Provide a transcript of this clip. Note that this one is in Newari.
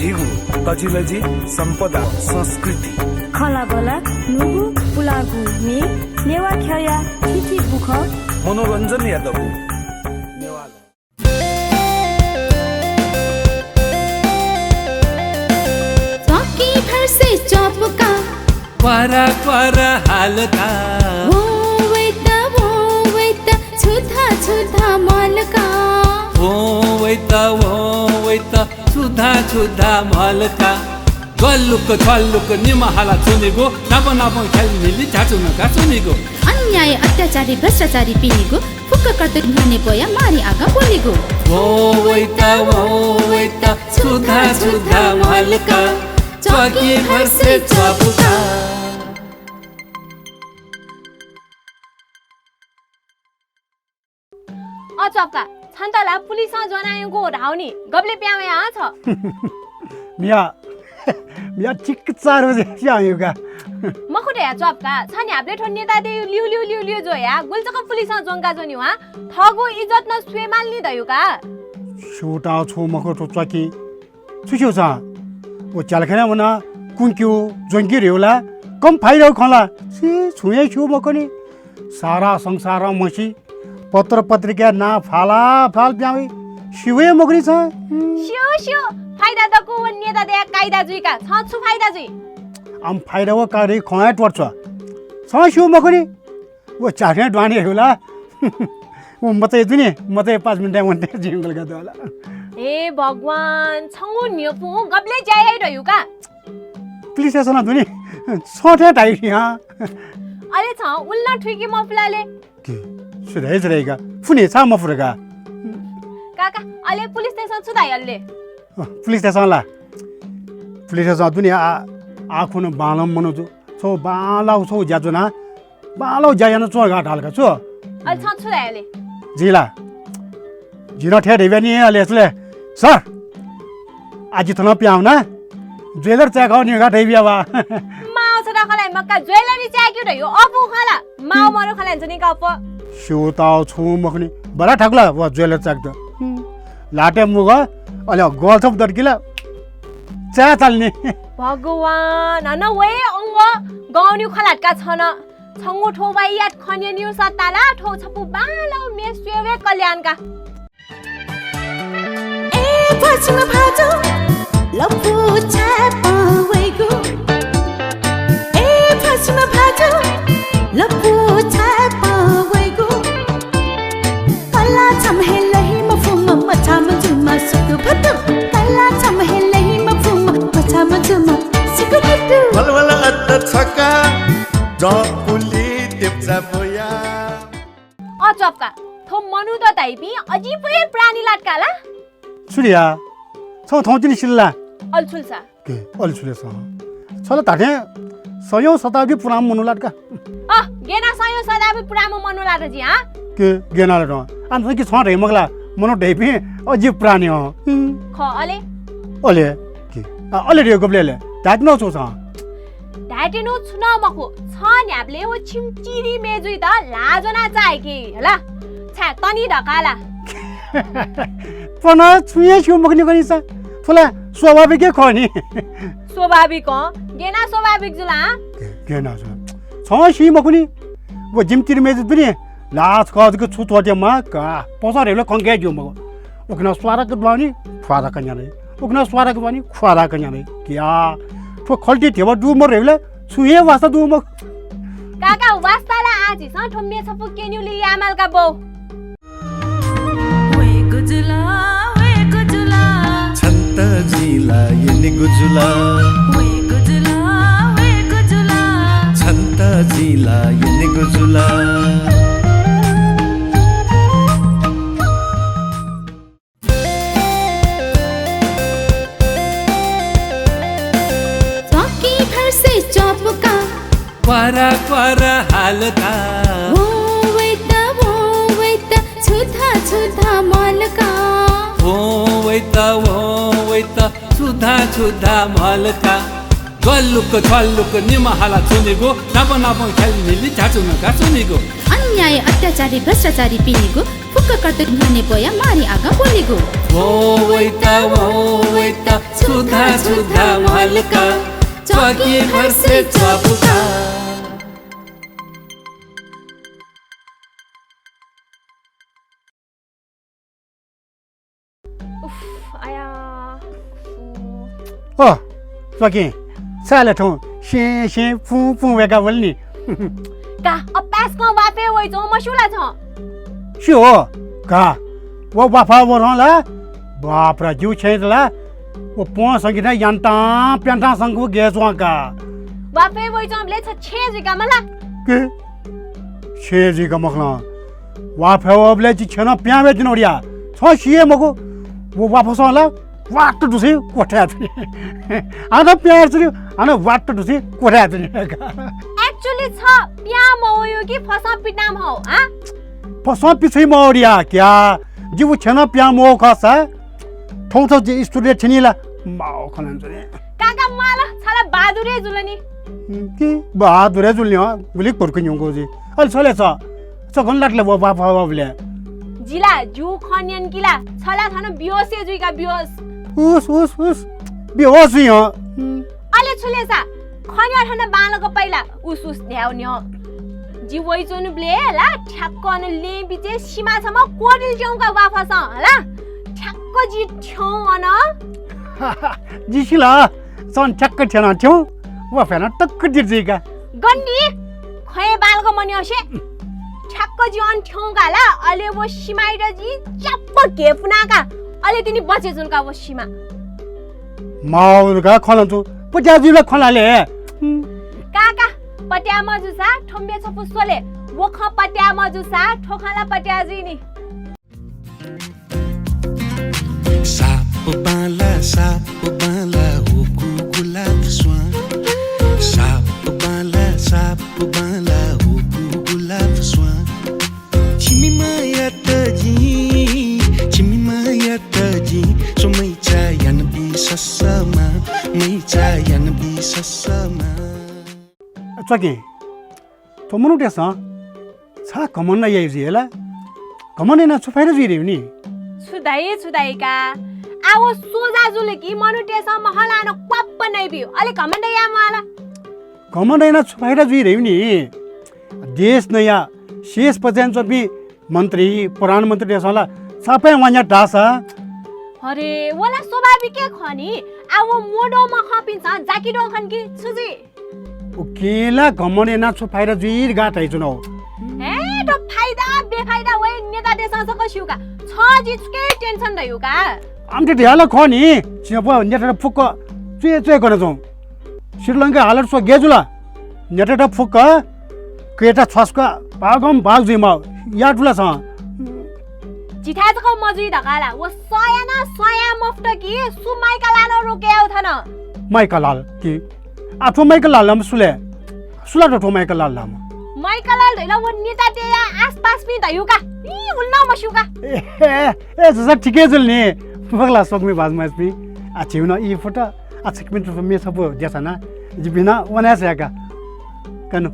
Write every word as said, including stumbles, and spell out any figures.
झीगु तजिलजि, सम्पदा, संस्कृति। खँल्हाबल्हा, न्हूगु, पुलांगु म्ये, नेवाः ख्यःया थीथी बुखँ। मनोरञ्जनया दबू। नेवाः। च्वाकी भर्से च्वापुका। क्वारा क्वारा हालका। वो वैत, वो वैत, छुधा छुधा मालका। वो वैत, वो वैत, छुधा छुधा मालका। ग्वालुक छ्वालुक निम्ह हाला च्वनीगु, नाप नाप ख्याल न्हिलि झाचु नका च्वनीगु। अन्याय अत्याचारी भ्रष्टाचारी पिनिगु, फुक्क कर्तव्य न्ह्यःने ब्वया मारी आगा ब्वलीगु। वो वैत, वो वैत, छुधा छुधा मालका, च्वाकी भर्से च्वापुका। अ च्वापुका, छन्त ला पुलिसं ज्वनायुगु धाउ नि, गबले प्यावया छ? म्या, म्या चिक्चार बजे स्यायुगा। मखु धया च्वापुका, छ न्ह्याबले थ्व नेता दे लिउ लिउ लिउ लिउ ज्वया, गुलचक पुलिसं ज्वंका ज्वन्यु हा, थःगु इज्जत न स्वेमाल नि दयुका। सुता छु मखु थ्व च्वाकी। छु स्यू छं? व च्यालखाना वना कुंक्यू ज्वंकी ह्रेउ ला कम फाइदाउ खँ ला। छि छुं हे स्यू मखुनि। सारा संसारं म्हसी पत्र पत्रिका ना फाला फाल प्यावइ। स्यू हे मखुनि छं। स्यू, स्यू। फाइदा दकु व नेता दया कायदा जुइका। छं छु फाइदा जुइ? आम फाइदा व कायदा खँ हे त्वःत छ्व। छं स्यू मखुनि। व च्यालखाना दुहां हे ह्यू ला। व मचाइ दुनि, मचाइ पाँच मिनेटय् वनेत जिं गलगा दु ला। हे भगवान, छंगु न्ह्यपु गबले ज्या याइ धयु का? पुलिस स्टेसनं दुनि, छं थें धाइ नि हँ। अले छं उल्ल थुइके मफुला ले। के? छु धाइ छु धाइ का? फुने छां मफुर का? काका, अले पुलिस स्टेसन छु धाइ अले? अ, पुलिस स्टेसन ला? पुलिस स्टेसन दुनि आ, आ खुन्हु बांलाःम्ह मनू जु। छौ बांलाउ छौ ज्या ज्वना। बांलाउ ज्या याना च्वं गा धाल का छु? अले छं छु धाइ अले? जिं ला? जिं नं थें धयाबिया नि अले छु ले? सर, आः जि थनं पिहां वना। ज्वेलर चाय्‌काः नि गा धयाबिया वा। माउ छ दखलाइ मक्का ज्वेलर चाय्‌क्यु धयु अबु खला। माउ मरु खला जनि का अप। स्यू ताउ छुं मखुनि। बला ठाकुला व ज्वेलर चाय्‌क द। लाटे मुग अले गल छप दर्किला। चाय् चाल नि। भगवान, अन वये अंग गौन्यु खलात का छन। छंगु थ्व वाइयात खँ न्यनेगु सत्ता ला थ्व छपु बांलाउ म्ये स्वयेवय् कल्याण का। ए भस्म भाजु लपु छाय्‌पं वइगु। ए भस्म भाजु लपु छाय्‌पं वइगु। कला छम्ह हे लहिम्ह फुम्ह मछाम्ह जुम्ह सुकुभतु। कला छम्ह हे लहिम्ह फुम्ह मछाम्ह जुम्ह सुकुभतु। भलभल अत्त छका जपुली देप्चा बोया। अ च्वापुका, थ्व मनूत धाइपिं अजीब हे प्राणी लात का ला? छु रे या? छं थौं तिनि सिल ला? अले छु ले सा? के, अले छु ले सा? छ ला धात्थें सयौं शताब्दी पुराम्ह मनू लात का। अ, गेना सयौं शताब्दी पुराम्ह मनू लात जि, हँ? के, गेना लात? आः छं कि छं धइ मखु ला, मनू धाइपिं अजीब प्राणी हँ। खः, अले? अले, के? आ, अले रे गबले ले? धायेत्यनु छु छं? धायेत्यनु छु नं मखु, छं न्ह्याबलें व छिमि चिरिमय्‌जुइत ल्हाः ज्वना चाय्‌के हला। छाय् तनी धकाः ला? पन छुं हे स्यू मखुनि कनिसा। थ्व ला स्वाभाविक हे खः नि। स्वाभाविक हँ, गेना स्वाभाविक जुल हँ? गे-, गेना जुल। छं स्यू मखुनि। व जिमि चिरिमय्‌जु दुनि। ल्हाः छकः जक छु त्वःते माः का, पसः ह्रेबलय् खंके ज्यू मखु। उखुन्हु स्वारक दुहां नि, ख्वारक न्याले। उखुन्हु स्वारक दुहां नि, ख्वारक न्याले। क्या? थ्व खल्टी ध्यबा दु मरु ह्रेबलय् छुं हे वास्ता दु मखु। काका, वास्ता ला आः झीसं थ्व म्ये छपु क्यनेगुली यायेमाल का बौ। वयेगु जुल, वयेगु जुल। छन्त जिं ला यनेगु जुल। वयेगु जुल, वयेगु जुल। छन्त जिं ला यनेगु जुल। च्वाकी भर्से च्वापुका। क्वारा क्वारा हालका। वो वैत, वो वैत, छुधा छुधा मालका। वो वैत, वो वैत, छुधा छुधा मालका। ग्वालुक छ्वालुक निम्ह हाला च्वनीगु, नाप नाप ख्याल न्हिलि झाचु नका च्वनीगु। अन्याय अत्याचारी भ्रष्टाचारी पिनिगु, फुक्क कर्तव्य न्ह्यःने ब्वया मारी आगा ब्वलीगु। वो वैत, वो वैत, छु छुद्धा छुद्धा महलका, च्वाकी भरसे च्वापुका। उफ, आया, उफ। ओ, च्वाकी, साले थौं सें सें पुं पुं वय्‌का वल नि। का, अपाय्‌सकं वाफय् वइच्वं मस्यू ला छं? स्यू हो, का। व वाफय् वःथें ला, बाप रे, जिगु छेँय् ला व प्वँ संकिथाय् यान्तां प्यान्तां संकु गय् च्वं का। वाफय् वइच्वंबलय् छ छेँ जुइका मला? के? छेँ जुइका मखु ला। वाफय् वःबलय् जि छेँनं पिहां वये तिनि वरिया। छं सिये मखु। व वाफसं ला वाट्ट दुसे क्वथाय् तुनि। हानं पिहां वये तिनि, हानं वाट्ट दुसे क्वथाय् तुनि। Actually छ पिहां मवयु कि फसं पितां मवयु, हाँ? फसं पिछुइ मवरिया क्या। जि व छेँनं पिहां मवयु खःसा थौं थौं जि स्टुडियो थ्यनी ला? माव खनन जुने। काका माल, छ ला बहादुर हे जुल नि। हम्म, कि बहादुर हे जुल नि हँ, गुलि कुर्कु न्यंगु जि। अले छ ले छ, छ गन लात ले व वाफय् वःबलय्? जि ला जिगु खँ न्यन कि ला, छ ला थन बेहोस हे जुइका बेहोस। उस, उस, उस, बेहोस जुइ हँ। हम्म। अले छु ले सा, खँ न्यं थन बांलाक पहिला। उस उस न्ह्याउ न्ह्यः। जि वइच्वनुबलय् ला ठ्याक्क अन लँय् बिचय् सिमा छम्ह क्वदिल च्यंका वाफसं हला। ठ्याक्क जि थ्यं अन। जि सिल, छं ठ्याक्क थ्यन थ्यं, वाफय् नं टक्क दिर जुइका। गन नि, खँय् बांलाक मन्यंसे। ठ्याक्क जि अन थ्यंका ला, अले व सिमायात जि च्याप्प घे पुनाका, अले तिनि बचे जुलका व सिमा। माव का खँ ला छु, पत्याः जुइ ला खँ ला ले। काका, पत्याः मजूसा थ्व म्ये छपु स्वले। व खँ पत्याः मजूसा थ्व खँ ला पत्याः जुइ नि। साप बांला, साप बांला, हुकु गुलाब स्वां। साप बांला, साप बांला, हुकु गुलाब स्वां। छिमि मायात जिं, छिमि मायात जिं, स्वम्ह मैचा यानाबी ससःमा, मैचा यानाबी ससःमा। च्वाकी, थ्व मनूतय्‌सं छाय् घमण्ड याइ जुइ हला? घमण्ड यानाः छु फाइदा जुइ धइगु नि? छु धाइ, छु धाइ का? आ व सोझा जुल कि मनूतय्‌सं महलान क्वाप्प नइब्यु, अले घमण्ड याये म्वाः ला? घमण्ड यानाः छु फाइदा जुइ धइगु नि? देश नया शीर्ष पदय् च्वंपिं मन्त्री, प्रधानमन्त्रीतय्‌सं ला छापय् वांज्या धाःसा। अरे, व ला स्वाभाविक हे खः नि। आ व म्वःद्वः मखंपिन्सं जाकिद्वः खन कि छु जुइ? उकिं ला घमण्ड यानाः छु फाइदा जुइ धकाः धाइच्वनागु। हे, थ्व फाइदा बेफाइदा वइ नेतातय्‌सं जक स्यू का। छं जि छुकिया tension धइगु का। आम थथे धया ला खः नि, छिं व नेतात फुक्क च्वय् च्वय् कनाच्वं। श्रीलंका हालत स्व गय् जुल? नेतात फुक्क कय्‌ता छ्वासुका भागं भाग जुइमाः याः थु ला छं? जिथाय् जक मजुइ धकाः ला व सह यानाः सह याये मफुत कि सु माइकालाल रोके याउ थन। माइकालाल कि? आ थ्व माइकालाल ला सु ले? सु ला थ्व माइकालाल ला? माइकालाल धइला व नेतातय्‌या आसपासपिं धइगु का। ई, उल्लं मस्यू का। ए, ए, ए, जूसा ठिकै जुल नि। मखु ला स्वकुमि भाजु मय्‌जुपिं। आ, झीगु नं ई फुत। आ, छिकपिन्त म्ये छपु देछाना। जिपिं नं वने स्वया का। कनु।